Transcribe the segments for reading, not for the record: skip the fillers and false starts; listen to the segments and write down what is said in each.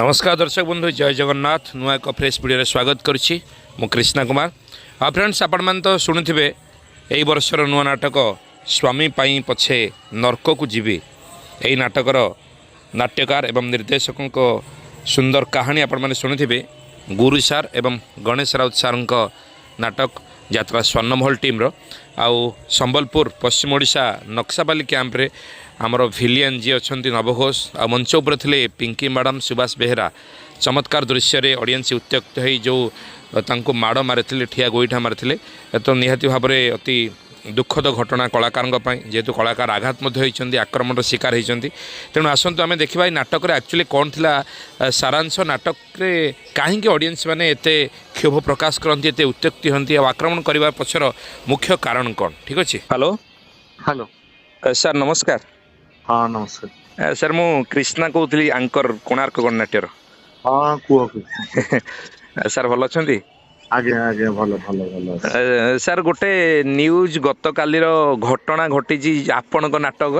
ନମସ୍କାର ଦର୍ଶକ ବନ୍ଧୁ, ଜୟ ଜଗନ୍ନାଥ। ନୂଆ ଏକ ଫ୍ରେଶ୍ ଭିଡ଼ିଓରେ ସ୍ୱାଗତ କରୁଛି ମୁଁ କୃଷ୍ଣା କୁମାର। ଆଉ ଫ୍ରେଣ୍ଡସ୍, ଆପଣମାନେ ତ ଶୁଣିଥିବେ ଏଇ ବର୍ଷର ନୂଆ ନାଟକ ସ୍ୱାମୀ ପାଇଁ ପଛେ ନର୍କକୁ ଯିବି। ଏହି ନାଟକର ନାଟ୍ୟକାର ଏବଂ ନିର୍ଦ୍ଦେଶକଙ୍କ ସୁନ୍ଦର କାହାଣୀ ଆପଣମାନେ ଶୁଣିଥିବେ। ଗୁରୁ ସାର୍ ଏବଂ ଗଣେଶ ରାଉତ ସାର୍ଙ୍କ ନାଟକ ଯାତ୍ରା ସ୍ୱର୍ଣ୍ଣମହଲ ଟିମ୍ର। ଆଉ ସମ୍ବଲପୁର ପଶ୍ଚିମ ଓଡ଼ିଶା ନକ୍ସାପାଲି କ୍ୟାମ୍ପରେ ଆମର ଭିଲିଆନ୍ ଯିଏ ଅଛନ୍ତି ନବ ଘୋଷ, ଆଉ ମଞ୍ଚ ଉପରେ ଥିଲେ ପିଙ୍କି ମ୍ୟାଡ଼ାମ୍, ସୁବାସ ବେହେରା। ଚମତ୍କାର ଦୃଶ୍ୟରେ ଅଡ଼ିଏନ୍ସ ଉତ୍ତ୍ୟକ୍ତ ହେଇ ଯେଉଁ ତାଙ୍କୁ ମାଡ଼ ମାରିଥିଲେ, ଠିଆ ଗୋଇଠା ମାରିଥିଲେ, ତ ନିହାତି ଭାବରେ ଅତି ଦୁଃଖଦ ଘଟଣା କଳାକାରଙ୍କ ପାଇଁ, ଯେହେତୁ କଳାକାର ଆଘାତ ମଧ୍ୟ ହୋଇଛନ୍ତି, ଆକ୍ରମଣର ଶିକାର ହୋଇଛନ୍ତି। ତେଣୁ ଆସନ୍ତୁ ଆମେ ଦେଖିବା ଏଇ ନାଟକରେ ଆକ୍ଚୁଆଲି କ'ଣ ଥିଲା ସାରାଂଶ, ନାଟକରେ କାହିଁକି ଅଡ଼ିଏନ୍ସ ମାନେ ଏତେ କ୍ଷୋଭ ପ୍ରକାଶ କରନ୍ତି, ଏତେ ଉତ୍ତ୍ୟକ୍ତି ହୁଅନ୍ତି, ଆଉ ଆକ୍ରମଣ କରିବା ପଛର ମୁଖ୍ୟ କାରଣ କ'ଣ? ଠିକ୍ ଅଛି। ହ୍ୟାଲୋ। ହ୍ୟାଲୋ। ସାର୍, ନମସ୍କାର। ହଁ, ନମସ୍କାର। ସାର୍, ମୁଁ କ୍ରିଷ୍ଣା କହୁଥିଲି, ଆଙ୍କର କୋଣାର୍କ ଗଣନାଟ୍ୟର। ହଁ, କୁହ କୁହ। ସାର୍, ଭଲ ଅଛନ୍ତି? ଆଜ୍ଞା, ଭଲ ଭଲ ଭଲ ଅଛି। ସାର୍, ଗୋଟେ ନ୍ୟୁଜ୍, ଗତକାଲିର ଘଟଣା ଘଟିଛି ଆପଣଙ୍କ ନାଟକ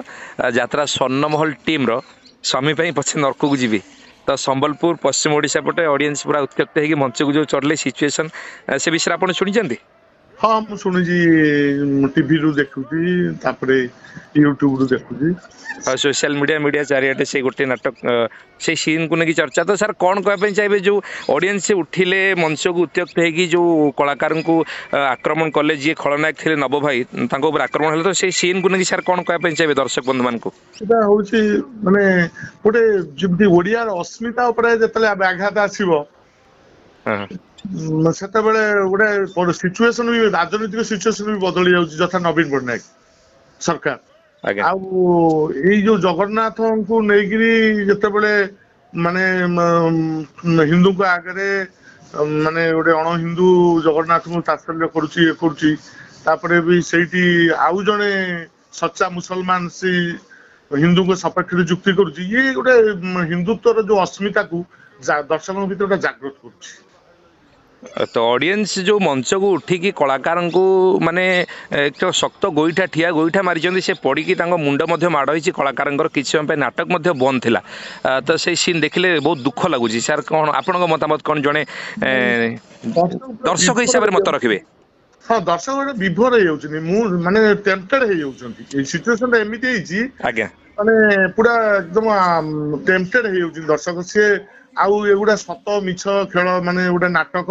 ଯାତ୍ରା ସ୍ୱର୍ଣ୍ଣମହଲ ଟିମ୍ର ସ୍ୱାମୀ ପାଇଁ ପଛେ ନର୍କକୁ ଯିବି। ତ ସମ୍ବଲପୁର ପଶ୍ଚିମ ଓଡ଼ିଶା ପଟେ ଅଡ଼ିଏନ୍ସ ପୁରା ଉତ୍ତ୍ୟକ୍ତ ହେଇକି ମଞ୍ଚକୁ ଯେଉଁ ଚଢ଼ିଲେ, ସିଚୁଏସନ୍, ସେ ବିଷୟରେ ଆପଣ ଶୁଣିଛନ୍ତି? ହଁ, ମୁଁ ଶୁଣିଛି, ଟିଭିରୁ ଦେଖୁଛି, ତାପରେ ୟୁଟ୍ୟୁବରୁ ଦେଖୁଛି। ଆଉ ସୋସିଆଲ ମିଡ଼ିଆ ଚାରିଆଡ଼େ ସେଇ ଗୋଟେ ନାଟକ, ସେଇ ସିନ୍କୁ ନେଇକି ଚର୍ଚ୍ଚା। ତ ସାର୍, କ'ଣ କହିବା ପାଇଁ ଚାହିଁବେ, ଯେଉଁ ଅଡ଼ିଏନ୍ସ ଉଠିଲେ ମଞ୍ଚକୁ ଉତ୍ତ୍ୟକ୍ତ ହେଇକି ଯେଉଁ କଳାକାରଙ୍କୁ ଆକ୍ରମଣ କଲେ, ଯିଏ ଖଳନାୟକ ଥିଲେ ନବ ଭାଇ, ତାଙ୍କ ଉପରେ ଆକ୍ରମଣ ହେଲେ, ତ ସେଇ ସିନ୍କୁ ନେଇକି ସାର୍ କ'ଣ କହିବା ପାଇଁ ଚାହିଁବେ ଦର୍ଶକ ବନ୍ଧୁମାନଙ୍କୁ? ସେଟା ହଉଛି ମାନେ ଗୋଟେ ଯେମିତି ଓଡିଆର ଅସ୍ମିତା ଉପରେ ଯେତେବେଳେ ବ୍ୟାଘାତ ଆସିବ, ସେତେବେଳେ ଗୋଟେ ସିଚୁଏସନ ବି, ରାଜନୈତିକ ସିଚୁଏସନ ବି ବଦଳି ଯାଉଛି, ଯଥା ନବୀନ ପଟ୍ଟନାୟକ ସରକାର। ଆଉ ଏଇ ଯୋଉ ଜଗନ୍ନାଥଙ୍କୁ ନେଇକିରି ଯେତେବେଳେ ମାନେ ହିନ୍ଦୁଙ୍କ ଆଗରେ ମାନେ ଗୋଟେ ଅଣ ହିନ୍ଦୁ ଜଗନ୍ନାଥଙ୍କୁ ତାତ୍ସଲ୍ୟ କରୁଛି, ଇଏ କରୁଛି, ତାପରେ ବି ସେଇଠି ଆଉ ଜଣେ ସଚ୍ଚା ମୁସଲମାନ ସେ ହିନ୍ଦୁଙ୍କ ସପକ୍ଷରେ ଯୁକ୍ତି କରୁଛି, ଇଏ ଗୋଟେ ହିନ୍ଦୁତ୍ୱର ଯୋଉ ଅସ୍ମିତାକୁ ଦର୍ଶକଙ୍କ ଭିତରେ ଗୋଟେ ଜାଗ୍ରତ କରୁଛି। ତ ଅଡ଼ିଏନ୍ସ ଯେଉଁ ମଞ୍ଚକୁ ଉଠିକି କଳାକାରଙ୍କୁ ମାନେ ଏକ ଶକ୍ତ ଗୋଇଠା, ଠିଆ ଗୋଇଠା ମାରିଛନ୍ତି, ସେ ପଡ଼ିକି ତାଙ୍କ ମୁଣ୍ଡ ମଧ୍ୟ ମାଡ଼ ହେଇଛି କଳାକାରଙ୍କର, କିଛି ସମୟ ପାଇଁ ନାଟକ ମଧ୍ୟ ବନ୍ଦ ଥିଲା। ତ ସେଇ ସିନ୍ ଦେଖିଲେ ବହୁତ ଦୁଃଖ ଲାଗୁଛି। ସାର୍, କ'ଣ ଆପଣଙ୍କ ମତାମତ କ'ଣ, ଜଣେ ଦର୍ଶକ ହିସାବରେ ମତ ରଖିବେ? ହଁ, ଦର୍ଶକ ଗୋଟେ ବିଭୋର ହେଇଯାଉଛନ୍ତି, ମୁଁ ମାନେ ଟେମ୍ପଟେଡ ହେଇଯାଉଛନ୍ତି। ଏଇ ସିଚୁଏସନ ଟା ଏମିତି ହେଇଛି ମାନେ ପୁରା ଏକଦମ ଟେମ୍ପଟେଡ ହେଇଯାଉଛନ୍ତି ଦର୍ଶକ। ସିଏ ଆଉ ଏଗୁଡା ସତ ମିଛ ଖେଳ, ମାନେ ଗୋଟେ ନାଟକ,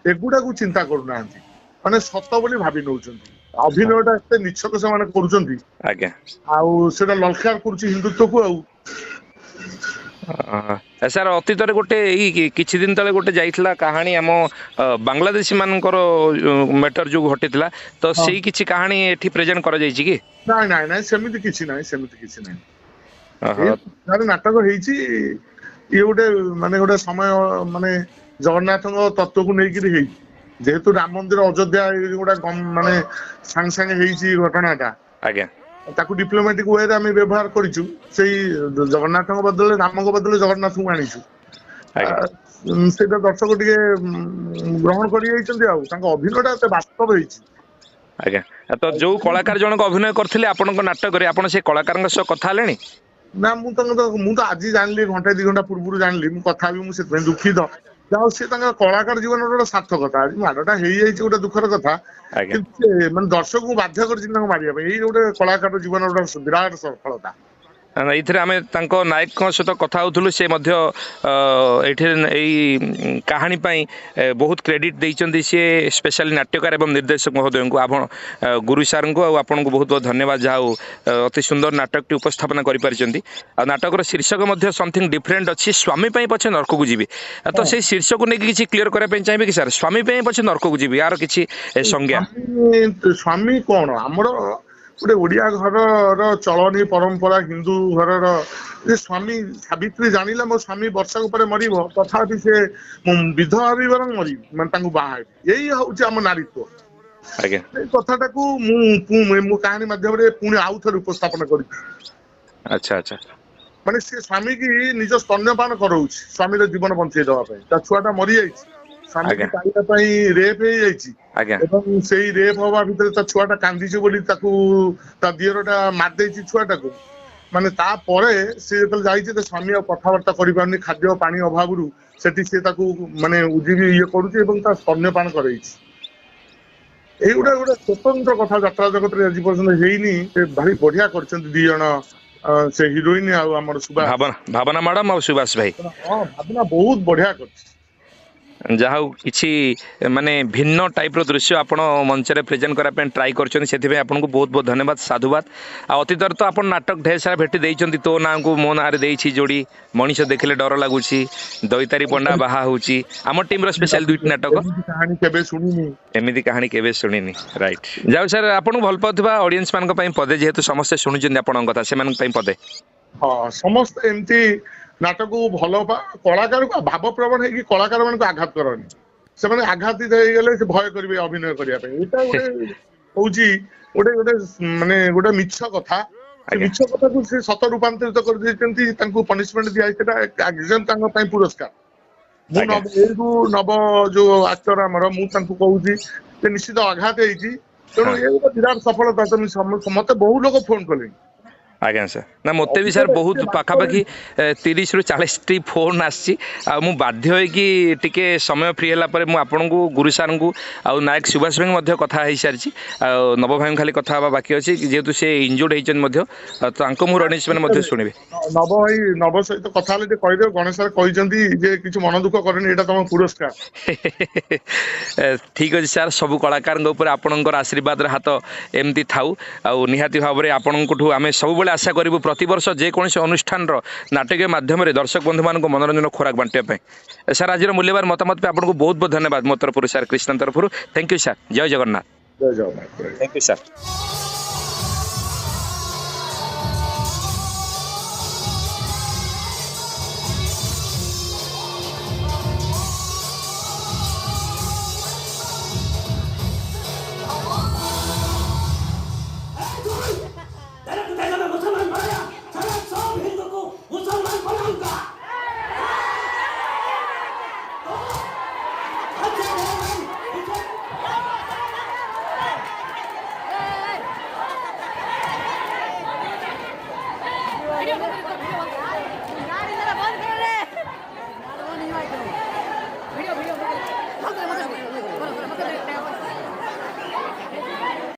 ଏଗୁଡାକୁ ଚିନ୍ତା କରୁନାହାନ୍ତି, ମାନେ ସତ ବୋଲି ଭାବି ନଉଛନ୍ତି। ଅଭିନୟଟା ଏତେ ନିଛକ ସେମାନେ କରୁଛନ୍ତି। ଆଉ ସେଟା ଲଲକାର କରୁଛି ହିନ୍ଦୁତ୍ୱକୁ। ଆଉ ସାର୍, ଅତୀତରେ ଗୋଟେ ଏଇ କିଛି ଦିନ ତଳେ ଗୋଟେ ଯାଇଥିଲା କାହାଣୀ, ଆମ ବାଂଲାଦେଶୀ ମାନଙ୍କର ମ୍ୟାଟର ଯୋଉ ଘଟିଥିଲା, ତ ସେଇ କିଛି କାହାଣୀ ଏଠି ପ୍ରେଜେଣ୍ଟ କରାଯାଇଛି କି? ନାଇଁ ନାଇଁ ନାଇଁ, ସେମିତି କିଛି ନାହିଁ, ସେମିତି କିଛି ନାହିଁ। ନାଟକ ହେଇଛି ଇଏ ଗୋଟେ ମାନେ ଗୋଟେ ସମୟ ମାନେ ଜଗନ୍ନାଥଙ୍କ ତତ୍ଵକୁ ନେଇକିରି ହେଇଛି। ଯେହେତୁ ରାମ ମନ୍ଦିର, ଅଯୋଧ୍ୟା ଗୁଡା ମାନେ ସାଙ୍ଗେ ସାଙ୍ଗେ ହେଇଛି ଘଟଣାଟା, ତାକୁ ଡିପ୍ଲୋମାଟିକ ୱେରେ ଆମେ ବ୍ୟବହାର କରିଛୁ। ସେଇ ଜଗନ୍ନାଥଙ୍କ ବଦଳରେ, ରାମଙ୍କ ବଦଳରେ ଜଗନ୍ନାଥଙ୍କୁ ଆଣିଛୁ। ସେଇଟା ଦର୍ଶକ ଟିକେ ଗ୍ରହଣ କରି ଯାଇଛନ୍ତି, ଆଉ ତାଙ୍କ ଅଭିନୟଟା ଏତେ ବାସ୍ତବ ହେଇଛି। ଆଜ୍ଞା, ତ ଯୋଉ କଳାକାର ଜଣକ ଅଭିନୟ କରିଥିଲେ ଆପଣଙ୍କ ନାଟକରେ, ଆପଣ ସେ କଳାକାରଙ୍କ ସହ କଥା ହେଲେଣି? ନା, ମୁଁ ତାଙ୍କ ମୁଁ ତ ଆଜି ଜାଣିଲି, ଘଣ୍ଟା ଦି ଘଣ୍ଟା ପୂର୍ବରୁ ଜାଣିଲି। ମୁଁ କଥା ହେବି, ମୁଁ ସେଥିପାଇଁ ଦୁଃଖିତ। ଯାହା ସେ ତାଙ୍କର କଳାକାର ଜୀବନର ଗୋଟେ ସାର୍ଥକତା। ଆଜି ମାଡ଼ଟା ହେଇଯାଇଛି, ଗୋଟେ ଦୁଃଖର କଥା, କିନ୍ତୁ ସେ ମାନେ ଦର୍ଶକଙ୍କୁ ବାଧ୍ୟ କରିଛନ୍ତି ତାଙ୍କୁ ମାରିବା ପାଇଁ। ଏଇ ଗୋଟେ କଳାକାର ଜୀବନର ଗୋଟେ ବିରାଟ ସଫଳତା। ଏଇଥିରେ ଆମେ ତାଙ୍କ ନାୟକଙ୍କ ସହିତ କଥା ହେଉଥିଲୁ, ସେ ମଧ୍ୟ ଏଇଠି ଏଇ କାହାଣୀ ପାଇଁ ବହୁତ କ୍ରେଡିଟ୍ ଦେଇଛନ୍ତି ସିଏ, ସ୍ପେଶାଲି ନାଟ୍ୟକାର ଏବଂ ନିର୍ଦ୍ଦେଶକ ମହୋଦୟଙ୍କୁ, ଆପଣ ଗୁରୁ ସାର୍ଙ୍କୁ ଆଉ ଆପଣଙ୍କୁ ବହୁତ ବହୁତ ଧନ୍ୟବାଦ। ଯାହା ହଉ, ଅତି ସୁନ୍ଦର ନାଟକଟି ଉପସ୍ଥାପନା କରିପାରିଛନ୍ତି। ଆଉ ନାଟକର ଶୀର୍ଷକ ମଧ୍ୟ ସମଥିଙ୍ଗ ଡିଫରେଣ୍ଟ ଅଛି, ସ୍ୱାମୀ ପାଇଁ ପଛେ ନର୍କକୁ ଯିବି। ତ ସେଇ ଶୀର୍ଷକୁ ନେଇକି କିଛି କ୍ଲିୟର କରିବା ପାଇଁ ଚାହିଁବେ କି ସାର୍? ସ୍ୱାମୀ ପାଇଁ ପଛେ ନର୍କକୁ ଯିବି, ୟାର କିଛି ସଂଜ୍ଞା? ସ୍ୱାମୀ କଣ, ଆମର ଗୋଟେ ଓଡିଆ ଘରର ଚଳଣି ପରମ୍ପରା, ହିନ୍ଦୁ ଘରର ଯେ ସ୍ୱାମୀ, ସାବିତ୍ରୀ ଜାଣିଲା ମୋ ସ୍ୱାମୀ ବର୍ଷକ ପରେ ମରିବ, ତଥାପି ସେ ବିଧବା ହେବି ବରଂ ମରିବି, ମାନେ ତାଙ୍କୁ ବାହା ହେବି, ଏଇ ହଉଛି ଆମ ନାରୀତ୍ୱ। ଏଇ କଥାଟାକୁ ମୁଁ ମୋ କାହାଣୀ ମାଧ୍ୟମରେ ପୁଣି ଆଉ ଥରେ ଉପସ୍ଥାପନ କରିଛି। ଆଚ୍ଛା ଆଚ୍ଛା। ମାନେ ସେ ସ୍ୱାମୀ କି ନିଜ ସ୍ତନ୍ୟପାନ କରଉଛି ସ୍ୱାମୀର ଜୀବନ ବଞ୍ଚେଇ ଦବା ପାଇଁ। ତା ଛୁଆଟା ମରିଯାଇଛି, ସ୍ୱାମୀକି ପାଇବା ପାଇଁ ରେପ୍ ହେଇଯାଇଛି, ଏବଂ ସେଇ ରେପ୍ ହବା ଭିତରେ ତା ଛୁଆଟା କାନ୍ଦିଛି ବୋଲି ତାକୁ ତା ଦିଅରଟା ମାରିଦେଇଛି ଛୁଆଟାକୁ। ମାନେ ତାପରେ ସେ ଯେତେବେଳେ ଯାଇଛି, ତା ସ୍ୱାମୀ ଆଉ କଥାବାର୍ତ୍ତା କରିପାରୁନି ଖାଦ୍ୟ ପାଣି ଅଭାବରୁ, ସେଠି ସିଏ ତାକୁ ମାନେ ଉଜିବି ଇଏ କରୁଛି ଏବଂ ତା ସ୍ତନ୍ୟପାନ କରେଇଛି। ଏଇଗୁଟା ଗୋଟେ ସ୍ୱତନ୍ତ୍ର କଥା, ଯାତ୍ରା ଜଗତରେ ଆଜି ପର୍ଯ୍ୟନ୍ତ ହେଇନି। ସେ ଭାରି ବଢିଆ କରିଛନ୍ତି ଦି ଜଣ, ସେ ହିରୋଇନ ଆଉ ଆମର ସୁଭାଷ, ଭାବନା ମ୍ୟାଡାମ ଆଉ ସୁଭାଷ ଭାଇ। ହଁ, ଭାବନା ବହୁତ ବଢିଆ କରିଛି। ଯାହା ହଉ, କିଛି ମାନେ ଭିନ୍ନ ଟାଇପ୍ର ଦୃଶ୍ୟ ଆପଣ ମଞ୍ଚରେ ପ୍ରେଜେଣ୍ଟ କରିବା ପାଇଁ ଟ୍ରାଏ କରିଛନ୍ତି, ସେଥିପାଇଁ ଆପଣଙ୍କୁ ବହୁତ ବହୁତ ଧନ୍ୟବାଦ, ସାଧୁବାଦ। ଆଉ ଅତୀତରେ ତ ଆପଣ ନାଟକ ଢେର ସାରା ଭେଟି ଦେଇଛନ୍ତି, ତୋ ନାଁକୁ ମୋ ନାଁରେ ଦେଇଛି ଯୋଡ଼ି, ମଣିଷ ଦେଖିଲେ ଡର ଲାଗୁଛି, ଦୈତାରୀ ପଣ୍ଡା ବାହା ହେଉଛି, ଆମ ଟିମ୍ର ସ୍ପେଶାଲ ଦୁଇଟି ନାଟକ, ଏମିତି କାହାଣୀ କେବେ ଶୁଣିନି, ଏମିତି କାହାଣୀ କେବେ ଶୁଣିନି। ରାଇଟ୍। ଯାଉ ସାର୍, ଆପଣଙ୍କୁ ଭଲ ପାଉଥିବା ଅଡ଼ିଏନ୍ସ ମାନଙ୍କ ପାଇଁ ପଦେ, ଯେହେତୁ ସମସ୍ତେ ଶୁଣୁଛନ୍ତି ଆପଣଙ୍କ କଥା, ସେମାନଙ୍କ ପାଇଁ ପଦେ। ହଁ, ସମସ୍ତେ ଏମିତି ନାଟକକୁ ଭଲ ପା, କଳାକାରକୁ ଭାବପ୍ରବଣ ହେଇକି କଳାକାର ମାନଙ୍କୁ ଆଘାତ କରନି। ସେମାନେ ଆଘାତିତ ହେଇଗଲେ ସେ ଭୟ କରିବେ ଅଭିନୟ କରିବା ପାଇଁ। ଏଇଟା ଗୋଟେ ହଉଛି ଗୋଟେ ଗୋଟେ ମାନେ ଗୋଟେ ମିଛ କଥା। ସେ ମିଛ କଥାକୁ ସେ ସତ ରୂପାନ୍ତରିତ କରିଦେଇଛନ୍ତି। ତାଙ୍କୁ ପନିଶମେଣ୍ଟ ଦିଆଯାଇଛି, ସେଟା ତାଙ୍କ ପାଇଁ ପୁରସ୍କାର। ମୁଁ ଏଇଠୁ ନବ ଯୋଉ ଆକ୍ଟର ଆମର, ମୁଁ ତାଙ୍କୁ କହୁଛି ଯେ ନିଶ୍ଚିତ ଆଘାତ ହେଇଛି, ତେଣୁ ଏ ଗୋଟେ ବିରାଟ ସଫଳତା। ତମେ ମତେ ବହୁ ଲୋକ ଫୋନ କଲେଣି। ଆଜ୍ଞା ସାର୍, ନା ମୋତେ ବି ସାର୍ ବହୁତ ପାଖାପାଖି 30ରୁ 40ଟି ଫୋନ୍ ଆସିଛି, ଆଉ ମୁଁ ବାଧ୍ୟ ହେଇକି ଟିକେ ସମୟ ଫ୍ରି ହେଲା ପରେ ମୁଁ ଆପଣଙ୍କୁ, ଗୁରୁ ସାର୍ଙ୍କୁ ଆଉ ନାୟକ ସୁଭାଷ ଭାଇଙ୍କୁ ମଧ୍ୟ କଥା ହେଇସାରିଛି, ଆଉ ନବ ଭାଇଙ୍କୁ ଖାଲି କଥା ହେବା ବାକି ଅଛି, ଯେହେତୁ ସେ ଇଞ୍ଜୁର୍ଡ ହେଇଛନ୍ତି ମଧ୍ୟ, ତାଙ୍କ ମୁଁ ରଣେଶ ମାନେ ମଧ୍ୟ ଶୁଣିବେ। ନବ ଭାଇ, ନବ ସହିତ କଥା ହେଲେ ଟିକେ କହିଦେବେ, ଗଣେଶ ସାର୍ କହିଛନ୍ତି ଯେ କିଛି ମନ ଦୁଃଖ କରେନି, ଏଇଟା ତମ ପୁରସ୍କାର। ଠିକ୍ ଅଛି ସାର୍, ସବୁ କଳାକାରଙ୍କ ଉପରେ ଆପଣଙ୍କର ଆଶୀର୍ବାଦର ହାତ ଏମିତି ଥାଉ, ଆଉ ନିହାତି ଭାବରେ ଆପଣଙ୍କଠୁ ଆମେ ସବୁବେଳେ ଆଶା କରିବୁ ପ୍ରତିବର୍ଷ ଯେକୌଣସି ଅନୁଷ୍ଠାନର ନାଟକୀୟ ମାଧ୍ୟମରେ ଦର୍ଶକ ବନ୍ଧୁମାନଙ୍କୁ ମନୋରଞ୍ଜନ ଖୋରାକ ବାଣ୍ଟିବା ପାଇଁ। ସାର୍, ଆଜିର ମୂଲ୍ୟବାନ ମତାମତ ପାଇଁ ଆପଣଙ୍କୁ ବହୁତ ବହୁତ ଧନ୍ୟବାଦ ମୋ ତରଫରୁ, ସାର୍ କୃଷ୍ଣ ତରଫରୁ। Thank you sir, Jay Jagannath. Jay Jagannath. Thank you sir.